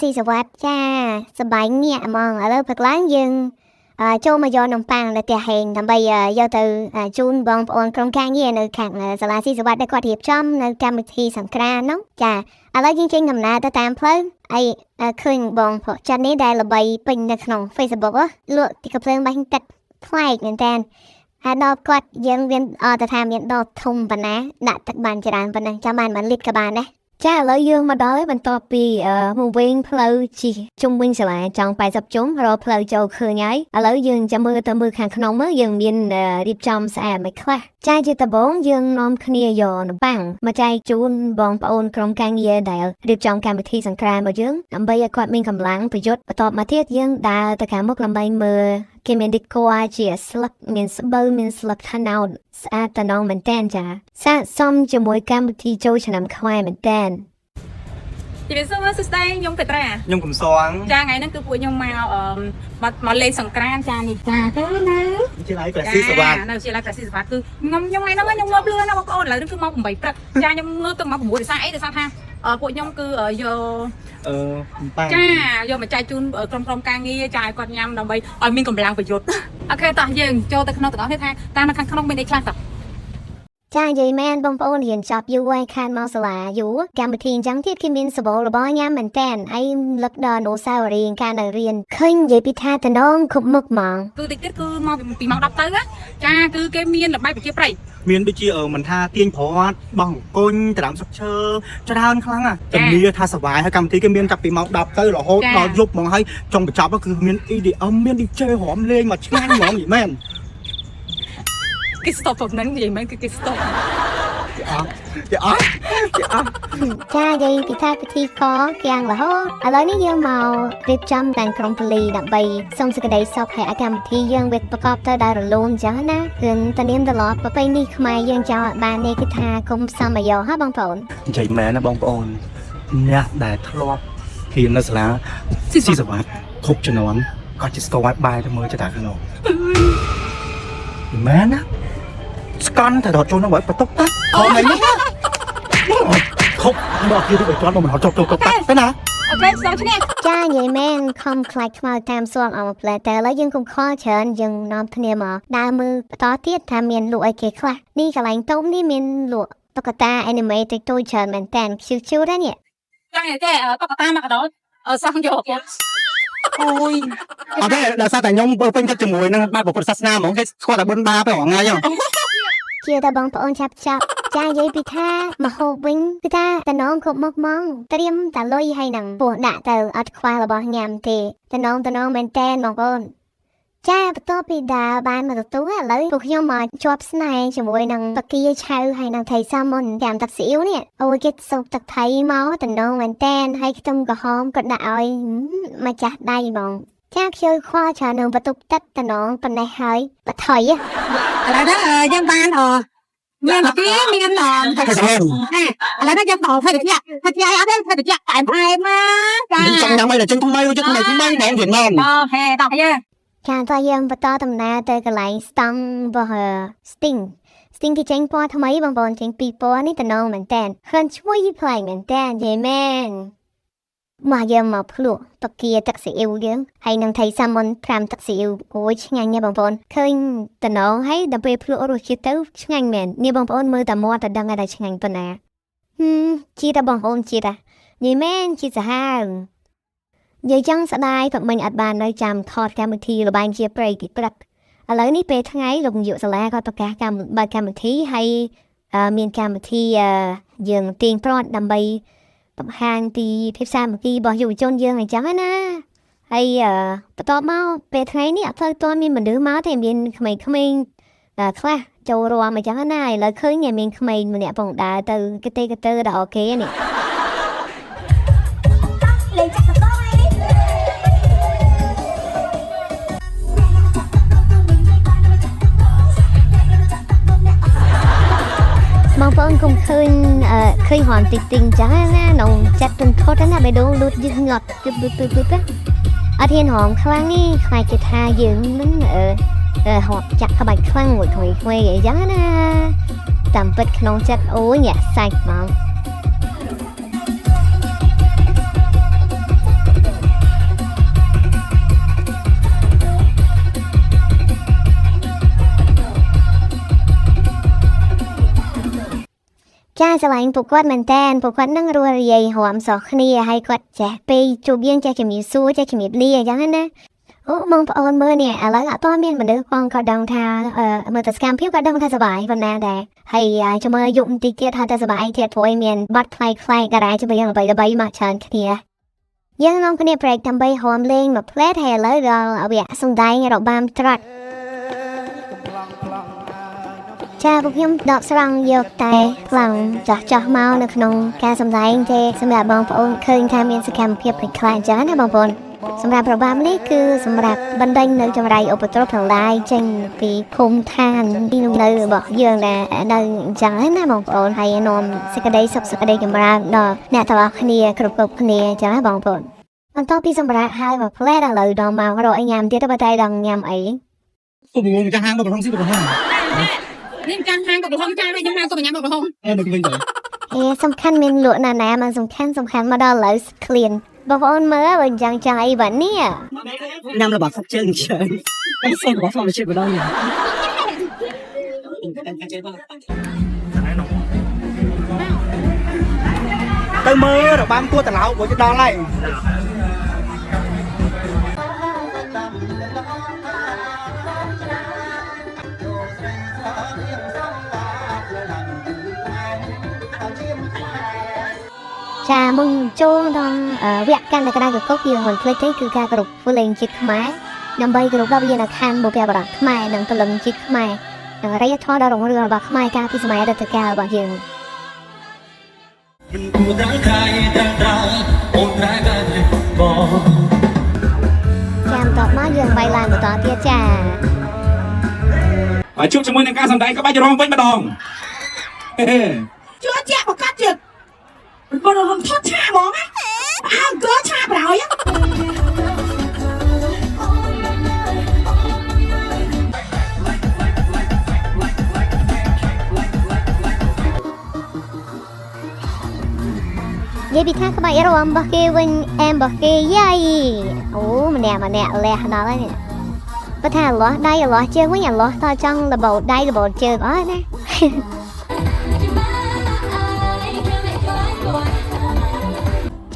ស៊ីសវត្តចាសប្បាយញាក់ហ្មងឥឡូវព្រឹកឡើងយើងចូលមកយកនំប៉័ងនៅផ្ទះហេងដើម្បីយកទៅជូនបងប្អូនក្រុមការងារនៅខាងសាលាស៊ីសវត្តដែលគាត់រៀបចំនៅកម្មវិធីសង្ក្រាន្តហ្នឹងចាឥឡូវយើងចេញដំណើរទៅតាមផ្លូវហើយឃើញបងប្រុសចិននេះដែលល្បីពេញនៅក្នុង Facebook ហ៎លក់ទីកាភ្លើងបាញ់ទឹកប្លែកមែនតើហើយដល់គាត់យើងមានអត់ទៅថាមានដបធំប៉ុណ្ណាដាក់ទឹកបានច្រើនប៉ុណ្ណឹងចាំបាន1លីត្រក៏បានដែរចាឥឡូវយើងមកដល់ហើយបន្ទាប់ពីមកវិញផ្លូវជិះជុំវិញសាលាចង់80ជុំរកផ្លូវចូលឃើញហើយឥឡូវយើងចាំមើលទៅមើលខាងក្នុងមើលយើងមានរៀបចំស្អាតមិនខ្លះចាជាដំបូងយើងនាំគ្នាយកនំប៉័ងមកចែកជូនបងប្អូនក្រុមការងារដែលរៀបចំកម្មវិធីសង្ក្រាន្តរបស់យើងដើម្បីឲ្យគាត់មានកម្លាំងប្រយុទ្ធបន្ទាប់មកទៀតយើងដើរទៅខាងមុខដើម្បីមើលគេមាន decor ជាស្លឹកមានស្បូវមានស្លឹកថ្នោតស្អាតតំណងមែនតើចាស័ក្តិសមជាមួយកម្មវិធីចូលឆ្នាំខ្មែរមែនតើ ជំរាបសួរសួស្តីខ្ញុំពេត្រា ខ្ញុំកំសង ចាថ្ងៃហ្នឹងគឺពួកខ្ញុំមកអឺមកមកលេងសង្ក្រាន្តចានេះចាទៅនៅ ជាឡៃព្រះស៊ីសវត្ត នៅជាឡៃព្រះស៊ីសវត្តគឺខ្ញុំខ្ញុំថ្ងៃហ្នឹងខ្ញុំងើបលឿនណាស់បងប្អូនឥឡូវនេះគឺម៉ោង8ព្រឹកចាខ្ញុំងើបទៅម៉ោង6ដោយសារអីដោយសារថាពួកខ្ញុំគឺយក អឺប៉ា ចាយកមកចែកជូនក្រុមក្រុមការងារចាឲ្យគាត់ញ៉ាំដើម្បីឲ្យមានកម្លាំងប្រយុទ្ធ OK តោះយើងចូលទៅក្នុងទាំងអស់គ្នាថាតាមនៅខាងក្នុងមានអីខ្លះតោះ ចានិយាយមែនបងប្អូនរៀនចប់យូរហើយខានមកសាលាយូរកម្មវិធីអញ្ចឹងទៀតគេមានសបោរបស់ញ៉ាំមែនតើហើយលឹកដល់អនុស្សាវរីយ៍កាលនៅរៀនឃើញនិយាយពីថាតំណងគ្រប់មុខហ្មង គឺតិចទៀតគឺមកពីម៉ោង10ទៅណាចាគឺគេមានល្បែងប្រជាប្រិយ មានដូចជាមិនថាទាញប្រវត្តិបោះអង្គុញត្រាំសុកឈើច្រើនខ្លាំងណាជំនាថាសវាយហើយកម្មវិធីគេមានចាប់ពីម៉ោង10ទៅរហូតដល់យប់ហ្មងហើយចុងបញ្ចប់គឺមាន EDM មាន DJ រំលេងមកឆ្ងាញ់ហ្មងយីមែន គេ stop ប៉ុណ្ណឹងនិយាយមែនគឺគេ stop គេអស់គេអស់គេអស់ ចានិយាយពីថាពិធីកគៀងរហូតឥឡូវនេះយើងមករៀបចំតាមក្រុមពលីដើម្បីសុំសេចក្តីសុខឲ្យឲ្យកម្មវិធីយើងវាប្រកបទៅដោយរលូនអញ្ចឹងណាគឺតានាមត្រឡប់ប្រពៃណីខ្មែរយើងចង់ឲ្យបាននេះគឺថាគុំសមអាយុហ៎បងប្អូន និយាយមែនណាបងប្អូនអ្នកដែលធ្លាប់រៀននៅសាលាស៊ីសវត្តគ្រប់ជំនាន់គាត់ជាស្គាល់បាយទៅមើលចតាក្នុងមែនណាស្កន់តែរត់ចូលក្នុងបន្ទប់តាខំអីហ្នឹង ខប់មកយឺទៅជាន់មកមិនរត់ចូលចូលតាទៅណា OK សូមឈ្នះ ចានិយាយមែនខំខ្លាចខ្មៅតាមសួនអមផ្លែតែឥឡូវយើងកុំខលច្រើនយើងនាំគ្នាមកដើរមើលបន្តទៀតថាមានលក់អីគេខ្លះនេះកន្លែងតូបនេះមានលក់តុក្កតា anime តិចតួចច្រើនមែនតើឈឺឈឺដែរនេះ ចាចេះតុក្កតាមកកដោសង់យកអូយ អត់ទេដោយសារតែខ្ញុំពេញចិត្តជាមួយនឹងបែបពុទ្ធសាសនាហ្មងគេស្គាល់តែបុណ្យបាបឯងថ្ងៃហ្នឹង ជាតែបងប្អូនឆាប់ឆាប់ចានិយាយពីថាមកហូបវិញគឺថាតំណងគ្រប់មុខហ្មងត្រៀមតាលុយហើយនឹងពោះដាក់ទៅអត់ខ្វះរបស់ញ៉ាំទេតំណងតំណងមែនតែនបងប្អូនចាបន្ទាប់ពីដើរបានមកទទួលឥឡូវពួកខ្ញុំមកជាប់ស្នេហ៍ជាមួយនឹងបាគាឆៅហើយនឹងថៃសាមុនតាមទឹកស៊ីអ៊ីវនេះអូយគេសូបទឹកថៃមកតំណងមែនតែនហើយខ្ទឹមក្រហមក៏ដាក់ឲ្យម្ចាស់ដៃហ្មងចាខ្ជិលខ្វល់ច្រើននឹងបន្ទប់ទឹកតំណងប៉ុណ្ណេះហើយបថុយ ឥឡូវហ្នឹងយើងបានអមានគេមានអ ថៃសាមុន ឥឡូវហ្នឹងយើងដល់ភេទជ្ជៈភេទជ្ជៈអត់ទេភេទជ្ជៈផ្អែមផ្អែមណាចា ចង់ញ៉ាំអីដែលចេញថ្មីដូចថ្មីថ្មីហ្មងវាមែន OK តោះយើង ចាតើយើងបន្តដំណើរទៅកន្លែងស្តង់របស់ Sting Sting គេចេញពណ៌ថ្មីបងប្អូនចេញពីរពណ៌នេះតំណងមែនតើខិនឈ្មោះយីប្លែកមែនតើនិយាយមែនមកយើងមកភ្លក់បកាទឹកស៊ីអ៊ីវយើងហើយនឹងថៃសាមុន5ទឹកស៊ីអ៊ីវអូយឆ្ងាញ់ណាស់បងប្អូនឃើញតំណងហើយដល់ពេលភ្លក់រសជាតិទៅឆ្ងាញ់មែននេះបងប្អូនមើលតែមាត់តែដឹងហើយថាឆ្ងាញ់ប៉ុណ្ណាហឹមជីតាបងប្អូនជីតានិយាយមែនជីសាហាវ និយាយចឹងស្ដាយព្រឹកមិញអត់បាននៅចាំថតកម្មវិធីល្បែងជាប្រិយពីព្រឹកឥឡូវនេះពេលថ្ងៃលោកនាយកសាលាគាត់ប្រកាសកម្មបើកកម្មវិធីហើយមានកម្មវិធីយើងទាញព្រ័ត្រដើម្បីបង្ហាញពីភាពសាមគ្គីរបស់យុវជនយើងអញ្ចឹងណាហើយបន្ទាប់មកពេលថ្ងៃនេះអត់ទៅទាន់មានមនុស្សមកទេមានក្មេងៗខ្លះចូលរួមអញ្ចឹងណាឥឡូវឃើញមានក្មេងម្នាក់ផងដើរទៅកទេកទៅដល់គេនេះ លេងចាក់សកលអី បងប្អូនកុំឃើញឃើញហន់តិចតិចចឹងណានងចិត្តទន្ធត់ណាបេះដូងលូតយឹកញាត់យឹបយឹបយឹបយឹបអត់ហ៊ានហមខ្លាំងនេះខ្លាចគេថាយើងនឹងអឺហប់ចាក់ក្បាច់ខ្លាំងមួយក្មេងៗអីចឹងណាតាមពិតក្នុងចិត្តអូញាក់សាច់ហ្មង ស្រឡាញ់ពួកគាត់មែនតើពួកគាត់នឹងរស់រាយរាំសោះគ្នាហើយគាត់ចេះពេលជួបយើងចេះជំរាបសួរចេះជំរាបលាអញ្ចឹងណាអូបងប្អូនមើលនេះឥឡូវអត់ទាន់មានមនុស្សផងគាត់ដឹងថាអឺមើលតែសកម្មភាពគាត់ដឹងថាសប្បាយប៉ុណ្ណាដែរហើយចាំមើលយប់បន្តិចទៀតថាតែសប្បាយទៀតព្រោះឯមានបទប្លែកប្លែកតារាចម្រៀងល្បីល្បីមកច្រើនគ្នាយើងនាំគ្នា break ដើម្បីរាំលេងមួយភ្លែតហើយឥឡូវដល់វគ្គសម្ដែងរបាំត្រាត់ចាពួកខ្ញុំដកស្រង់យកតែប្លង់ចាស់ចាស់មកនៅក្នុងការសម្ដែងទេសម្រាប់បងប្អូនឃើញថាមានសកម្មភាពខ្លះៗអញ្ចឹងណាបងប្អូនសម្រាប់របាំនេះគឺសម្រាប់បណ្ដេញនៅចង្រៃឧបទ្រពទាំងឡាយចេញពីភូមិឋានទីលំនៅរបស់យើងដែលនៅអញ្ចឹងណាបងប្អូនហើយនាំសេចក្តីសុខសេចក្តីចម្រើនដល់អ្នកទាំងអស់គ្នាគ្រប់គ្រប់គ្នាអញ្ចឹងណាបងប្អូនបន្ទាប់ពីសម្រាប់ហើយមួយភ្លែតឥឡូវដល់មករកអីញ៉ាំទៀតទៅបើតែដល់ញ៉ាំអី គុំងងចាស់ហាងមកប្រហុងស៊ីប្រហុង នេះចាំហាងក៏ប្រហុងចាវិញខ្ញុំហាងក៏ញ៉ាំក៏ប្រហុង អេមកវិញទៅ អេសំខាន់មានលក់ណាណាមកសំខាន់សំខាន់មកដល់ឥឡូវឃ្លានបងប្អូនមើលបើអញ្ចឹងចង់អីបាទនេះ ញ៉ាំរបស់សុកជើងជើងតែសូមរបស់ធម្មជាតិម្ដងញ៉ាំ ទៅមើលរបាំគោះតឡោព្រោះទៅដល់ហើយ ចាមុនចូលដល់វគ្គកាន់តែក្តៅកគុកយើងមិនភ្លេចទេគឺការគោរពធ្វើលេងជាតិខ្មែរដើម្បីគោរពដល់វិញ្ញាណក្ខន្ធបុព្វបុរសខ្មែរនិងព្រលឹងជាតិខ្មែរនិងអរិយធម៌ដ៏រុងរឿងរបស់ខ្មែរកាលពីសម័យអតីតកាលរបស់យើង មិនគួរត្រង់ក្រៃត្រង់ត្រង់អូនត្រែតែបង ចាបន្ទាប់មកយើងបាយឡើងបន្តទៀតចា ហើយជួបជាមួយនឹងការសម្ដែងក្បាច់រងវិញម្ដងហេហេ ជឿជាក់ប្រកាសជាបងរំថត់ឆាហ្មងណាអើកើឆាប្រហើយ និយាយពីថាក្បាច់រំរបស់គេវិញអែមរបស់គេយាយអូម្នាក់ម្នាក់លះដល់ហើយនេះបើថាលាស់ដៃលាស់ជើងវិញអាលាស់តចង់របូតដៃរបូតជើងអស់ណា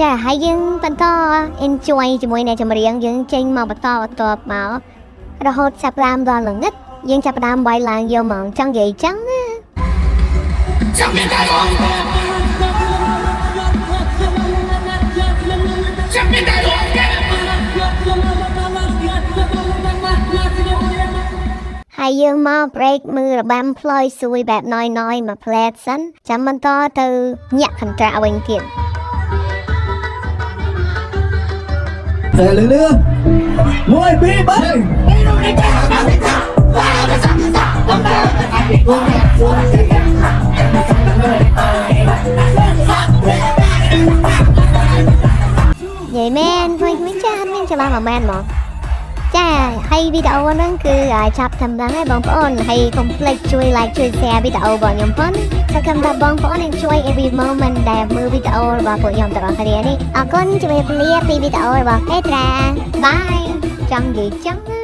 ចាហើយយើងបន្ត enjoy ជាមួយអ្នកចម្រៀងយើងចេញមកបន្តបន្ទាប់មករហូតចាប់ផ្ដើមដល់ល្ងឹតយើងចាប់ផ្ដើមបាយឡើងយកហ្មងចង់និយាយចឹងណា ចាំមានតែរងចាំមានតែរង ហើយយើងមក break មើលរបាំផ្លយសួយបែបណយណយមួយផ្លែតសិនចាំបន្តទៅញាក់កន្ត្រាក់វិញទៀត តែលឿន1 2 3 និយាយមែនវិញវិញចាអត់មានច្រឡំអាមែនហ្មងចាហើយវីដេអូហ្នឹងគឺចាប់តាមហ្នឹងហើយបងប្អូនហើយកុំភ្លេចជួយ like ជួយ share វីដេអូរបស់ខ្ញុំផងសង្ឃឹមថាបងប្អូន enjoy every moment ដែលមើលវីដេអូរបស់ពួកខ្ញុំទាំងអស់គ្នានេះអរគុណជំរាបលាពីវីដេអូរបស់ Petra bye ចង់និយាយចឹងណា